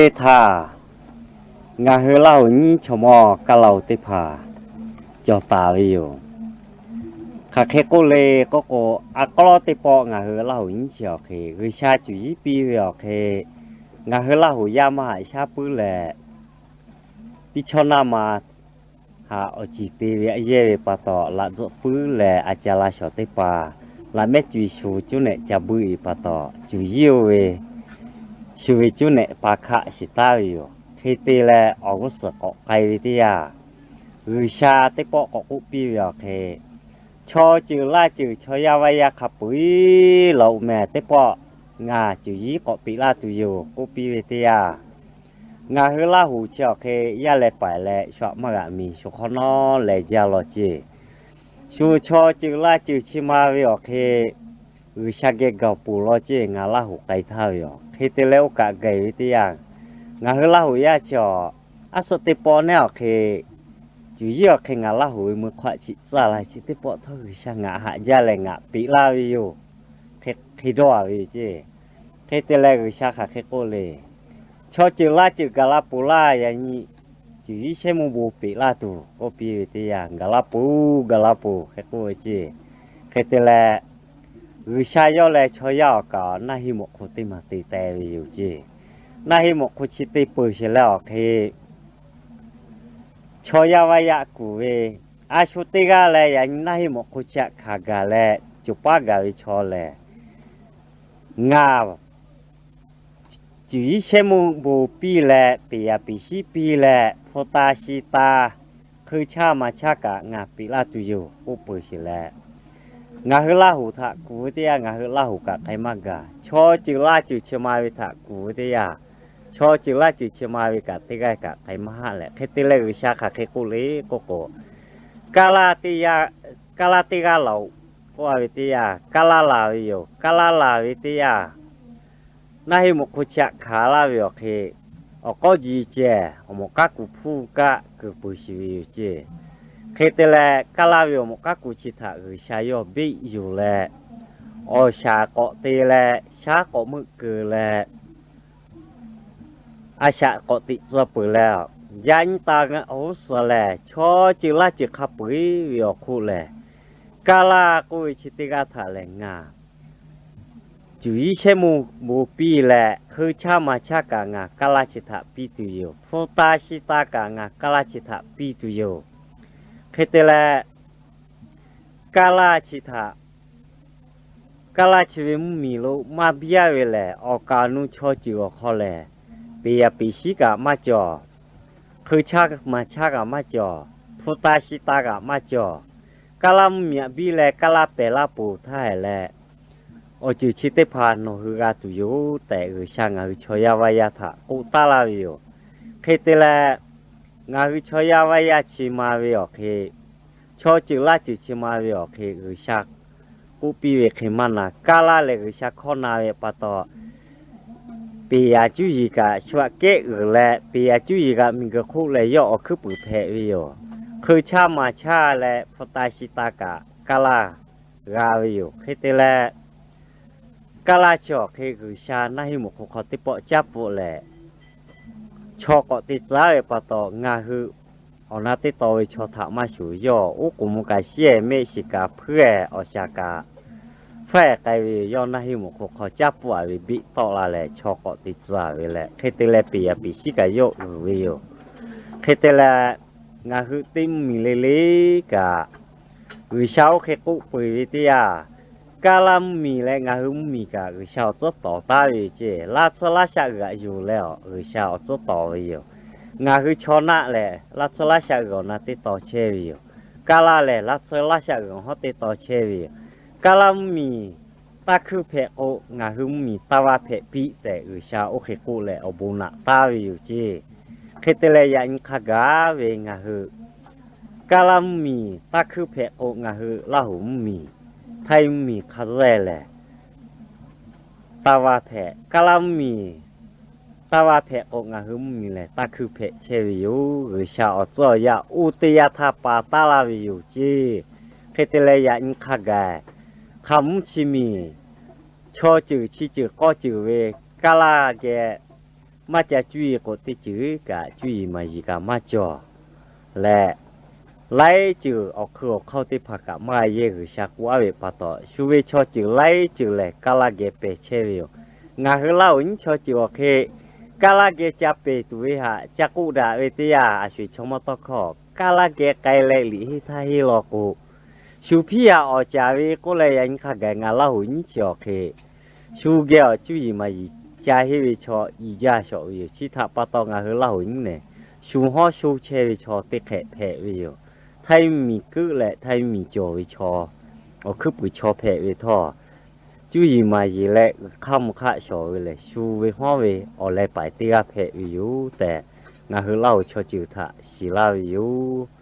Teˇ htaˇ, ngaˬ hui Laˇ huˍ nyiˇ chaw mawˇ kaˇ laˇ-oˬ teˇ hpaˍ cawˬ taˍ ve yoˬ. Hk'aˬ hk'e k'oˆ le k'oˆ k'o, a k'aw teˇ pawˆ ngaˬ hui Laˇ huˍ nyiˇ chi awˬ hk'e G'uiˬsha cuˬ yiˉ piˇ ve awˬ hk'e, ngaˬ hui Laˇ huˍ yaˇ maˇ haꞈ shaˉ puiˉ leh, teˇ chawˇ naˇ ma haꞈ awˬ ciˍ te ve yehˇ ve pa taw, laꞈ tzuhˆ puiˉ leh a ca la shawˍ teˇ hpaˍ laꞈ mehˉ co e shu ve cuˉ nehꞈ ca buiˇ ve pa taw, cuˬ yiˉ oˇ ve shu ve cuˉ nehꞈ pa hkaˆ shiˍ taˉ ve yoˬ. Hk'e te leh, awˬ g'uˇ suhˍ k'awꞈ k'ai ve teˇ yanˇ, G'uiˬsha teˇ pawˆ k'awꞈ k'oˆ piˇ ve awˬ hk'e, chaw ceuˬ laˇ ceuˬ chaw yaˇ vaˇ yaˇ hk'a peu-eˬ laˬ-oꞈ mehˍ, teˇ pawˆ ngaˬ cuˬ yiˉ k'awꞈ peꞈ laˇ tuˬ yoˬ k'oˆ piˇ ve teˇ yanˇ, ngaˬ hui Laˇ huˍ chi awˬ hk'e yaˇ leh paiˍ leh shu aꞈ maˇ g'aꞈ miˬ shu hk'awˇ nawˉ leh jaˇ law ceˇ. Shu chaw ceuˬ laˇ ceuˬ chi ma ve awˬ hk'e G'uiˬsha geh gaˬ peuˬ law ceˇ, ngaˬ Laˇ huˍ k'ai htaˇ ve yoˬ. Hk'e te leh, oˇ kaꞈ gaˬ ve teˇ yanˇ, ngaˬ hui Laˇ huˍ yaˇ chi awˬ, aˉ suhˆ teˇ pawˆ nehˉ awˬ hk'e, cuˬ yiˉ awˬ hk'e ngaˬ Laˇ huˍ ve meuˇ hk'aˆ chi tcuhˇ la chi teˇ pawˆ htawˇ G'uiˬsha ngaˬ haꞈ jaˇ leh ngaˬ peꞈ laˇ ve yoˬ. Hk'e dawˇ a ve yoˬ ceˇ. Hk'e te leh, G'uiˬsha hk'aˬ hk'e k'oˆ le, chaw ceuˬ laˇ ceuˬ gaˬ la peuˬ laˇ, yaꞈ nyi cuˬ yiˉ shehˉ mvuhˇ bon peꞈ laˇ tuˬ k'oˆ piˇ ve teˇ yanˇ, gaˬ la peuˬ, gaˬ la peuˬ hk'e k'oˆ ve ceˇ. Hk'e te leh, G'uiˬsha yawˇ leh chaw yaˇ awˬ kaꞈ naˆ heˆ mawꞈ hk'u teˇ maˬ te teh ve yoˬ ceˇ. Naˆ heˆ mawꞈ hk'u chi te peuˬ sheˍ leh awˬ hk'e, chaw yaˇ vaˇ yaˇ kuˬ ve, a shu teˇ g'aˇ leh yaꞈ nyi naˆ heˆ mawꞈ hk'u chi aꞈ hkanˍ gaˬ leh coˬ paˉ gaˬ ve chaw lehˬ, ngaˬ cuˬ yiˉ shehˉ mvuhˇ bon piˇ leh, peˍ yaˍ peˍ shiˉ piˇ leh, hpu ta shi ta, hkui chaˇ ma chaˇ kaꞈ ngaˬ peꞈ laˇ tuˬ yoˬ k'oˆ peuˬ sheˍ leh, ngaˬ hui Laˇ huˍ htaꞈ kuˬ ve teˇ yanˇ, ngaˬ hui Laˇ huˍ kaꞈ k'ai maˇ gaˬ. Chaw ceuˬ laˇ ceuˬ chi ma ve htaꞈ kuˬ ve teˇ yanˇ, chaw ceuˬ laˇ ceuˬ chi ma ve kaꞈ teˇ g'aˇ kaꞈ k'ai maˇ haˆ leh, hk'e te leh G'uiˬsha hk'aˬ hk'e k'oˆ le k'oˆ k'o, kaˇ laˇ teˇ g'aˇ laˬ-oˬ k'oˆ a ve teˇ yanˇ, kaˇ laˇ laˬ ve yoˬ. Kaˇ laˇ laˬ ve teˇ yanˇ, naˆ heˆ mawꞈ hk'u chi aꞈ hkanˍ laˇ ve awˬ hk'e, awˬ k'awˉ ji ceh awˬ mawꞈ k'aˉ kuˬ hpuˇ kaˆ kuiˬ peuˬ sheˍ ve yoˬ ceˇ. Hk'e te leh, kaˇ laˇ ve awˬ mawꞈ k'aˉ kuˬ chi htaꞈ G'uiˬsha yawˇ beˆ yuˬ leh, awˬ shaˍ k'awꞈ te leh shaˉ k'awꞈ meuˆ keu leh, a shaꞈ k'awꞈ teꞈ tcuh peuˬ leh, yaꞈ nyi taˍ g'uˇ suhˍ lehˬ, chaw ceuˬ laˇ ceuˬ hk'a peu-eˬ ve awˬ hk'oˆ lehˬ, kaˇ laˇ k'oˆ ve chi teˇ g'aˇ htaꞈ lehˬ ngaˬ cuˬ yiˉ shehˉ mvuhˇ bon piˇ leh, hkui chaˇ ma chaˇ kaꞈ ngaˬ kaˇ laˇ chi htaꞈ piˇ tuˬ yoˬ. Hpu ta shi ta kaꞈ ngaˬ kaˇ laˇ chi htaꞈ piˇ tuˬ yoˬ. Hk'e te leh, kaˇ laˇ chi htaꞈ, kaˇ laˇ chi ve mvuhˇmiˬ lo maˇ biˇ aˉ ve lehˬ, awˬ kaˍ awˬ nu chaw ceuˬ awˬ hk'aw lehˬ, peˍ yaˍ peˍ shiˉ kaꞈ maˇ cawˬ, hkui chaˇ ma chaˇ kaꞈ maˇ cawˬ, hpu ta shi ta kaꞈ maˇ cawˬ. Kaˇ laˇ mvuhˇmiˬ aꞈ biˇ leh kaˇ laˇ pehˬ laˇ peuˬ htaˇ hehꞈ leh, awˬ ceuˬ chi teˇ hpaˍ nawˬ hui g'a tuˬ yoˬ tehꞈ, G'uiˬsha ngaˬ hui chaw yaˇ vaˇ yaˇ htaꞈ k'oˆ taˉ laˇ ve yoˬ. Hk'e te leh, ngaˬ hui chaw yaˇ vaˇ yaˇ chi ma ve awˬ hk'e, chaw ceuˬ laˇ ceuˬ chi ma ve awˬ hk'e G'uiˬsha k'oˆ piˇ ve hk'e maˇ na. Kaˇ laˇ lehˬ G'uiˬsha hkawˇ na ve pa taw, peˍ yaˍ cuˇ yiˍ kaꞈ shu aꞈ kehˉ uiˍ leh, peˍ yaˍ cuˇ yiˍ kaꞈ miˬguiˬ hk'oˆ lehˬ yawˇ awˬ hkuiˉ puiˍ hpehꞈ ve yoˬ. Hkui chaˇ ma chaˇ leh hpu ta shi ta kaꞈ kaˇ laˇ g'a ve yoˬ. Hk'e te leh, kaˇ laˇ chi awˬ hk'e G'uiˬsha naˆ heˆ mawꞈ hk'u hk'aw teˇ pawˆ caˉ pfuhˆ leh, chaw k'awꞈ te tcuh ve pa taw, ngaˬ hui awˬ na teˇ taw ve chaw htaꞈ maˇ shuˍ, yawˇ oˉ k'oˍ mvuh kaꞈ shiˉ-ehˍ, mehˆ shiˍ kaꞈ hpuiˉ-ehˍ, awˬ shaˍ kaꞈ hpfuhˇ-ehˍ k'ai ve yoˬ. Yawˇ naˆ heˆ mawꞈ hk'u hk'aw caˉ pfuhˆ a ve beˆ tawˆ la leh, chaw k'awꞈ te tcuh ve leh, hk'e te leh peˍ yaˍ peˍ shiˉ kaꞈ yawˇ uiˍ ve yoˬ. Hk'e te leh, ngaˬ hui teˇ mvuhˇmiˬ le le kaꞈ, G'uiˬsha oˇ hk'e k'oˆ peuˬ ve teˇ yanˇ, kaˇ laˇ mvuhˇmiˬ leh ngaˬ hui mvuhˇmiˬ kaꞈ G'uiˬsha awˬ tcuhˉ tawˍ taˉ ve yoˬ ceˇ. Laˇ tsuhˇ laˇ shaˆ g'uiˬ aꞈ yuˬ leh G'uiˬsha awˬ tcuhˉ tawˍ ve yoˬ. Ngaˬ hui chaw naˆ lehˬ, laˇ tsuhˇ laˇ shaˆ g'uiˬ awˬ na teˇ taw chehˇ ve yoˬ. Kaˇ laˇ lehˬ, laˇ tsuhˇ laˇ shaˆ g'uiˬ awˬ hawˉ teˇ taw chehˇ ve yoˬ. Kaˇ laˇ mvuhˇmiˬ taˇ hkuiˇ hpehꞈ k'o, ngaˬ hui mvuhˇmiˬ taˇ vaˇ hpehꞈ piˇ tehꞈ, G'uiˬsha oˇ hk'e k'oˆ leh awˬ bon naꞈ taˉ ve yoˬ ceˇ. Hk'e te leh, yaꞈ nyi hk'a gaˬ ve ngaˬ hui kaˇ laˇ mvuhˇmiˬ taˇ hkuiˇ hpehꞈ k'o, ngaˬ hui Laˇ huˍ mvuhˇmiˬ, Htaiˇ mvuhˇmiˬ hk'a zuhˇ lehˬ, taˇ vaˇ hpehꞈ. Kaˇ laˇ mvuhˇmiˬ taˇ vaˇ hpehꞈ k'o, ngaˬ hui mvuhˇmiˬ lehˬ taˇ hkuiˇ hpehꞈ chehˇ ve yoˬ. G'uiˬsha awˬ tcuhˉ awˬ yaˇ oˇ teˇ yanˇ htaˇ pa taˉ laˇ ve yoˬ ceˇ. Hk'e te leh, yaꞈ nyi hk'a gaˬ, hk'a mvuhˇ chi miˬ, chaw ceuˬ chi ceuˬ k'awˇ ceuˬ ve kaˇ laˇ geh maˇ ca cuˇ yiˍ k'o, teˇ ceuˬ kaꞈ cuˇ yiˍ maˍ yiˍ kaꞈ maˇ cawˬ leh, laiˉ ceuˬ awˬ hk'eun awˬ hk'aˇ teˇ hpaˍ kaꞈ maˇ yehˇ G'uiˬsha k'oˆ aˉ ve pa taw, shu ve chaw ceuˬ laiˉ ceuˬ lehˬ, kaˇ laˇ geh pehˬ chehˇ ve yoˬ. Ngaˬ hui Laˇ huˍ nyiˉ chaw ceuˬ awˬ hk'e, kaˇ laˇ geh ca pehˬ tuˬ ve htaꞈ ca k'oˆ daꞈ ve teˇ yanˇ, a sho-eˬ chaw maˇ tawˇ hkawˇ, kaˇ laˇ geh k'ai leh liꞈ henˇ htaˇ henˇ law k'o, shu hpiˇ yaꞈ awˍ caˍ ve k'oˆ leh, yaꞈ nyi hk'a gaˬ ngaˬ Laˇ huˍ nyiˉ chi awˬ hk'e, shu geh awˬ cuˇ yiˍ maˍ yiˍ ca henˇ ve chaw i jaˇ shawˍ ve yoˬ. Chi htaꞈ pa taw, ngaˬ hui Laˇ huˍ nyiˉ nehˬ, shu hawˉ sho chehˇ ve chaw teˇ hk'ehꞈ hpehꞈ ve yoˬ. Htaiˇ miˬ kuiˆ leh htaiˇ miˬ cawˬ ve chaw, awˬ hkuiˉ puiˍ chaw hpehꞈ ve htawˇ, cuˇ yiˍ maˍ yiˍ leh g'uiˬ hk'aˇ mvuh hk'aˆ shawˍ ve lehˬ, shu ve hawˉ ve awˬ leh paiˍ teˇ g'aˇ hpehꞈ ve yoˬ tehꞈ, ngaˬ hui Laˇ huˍ chaw ceuˬ htaꞈ shiˍ laˇ ve yoˬ.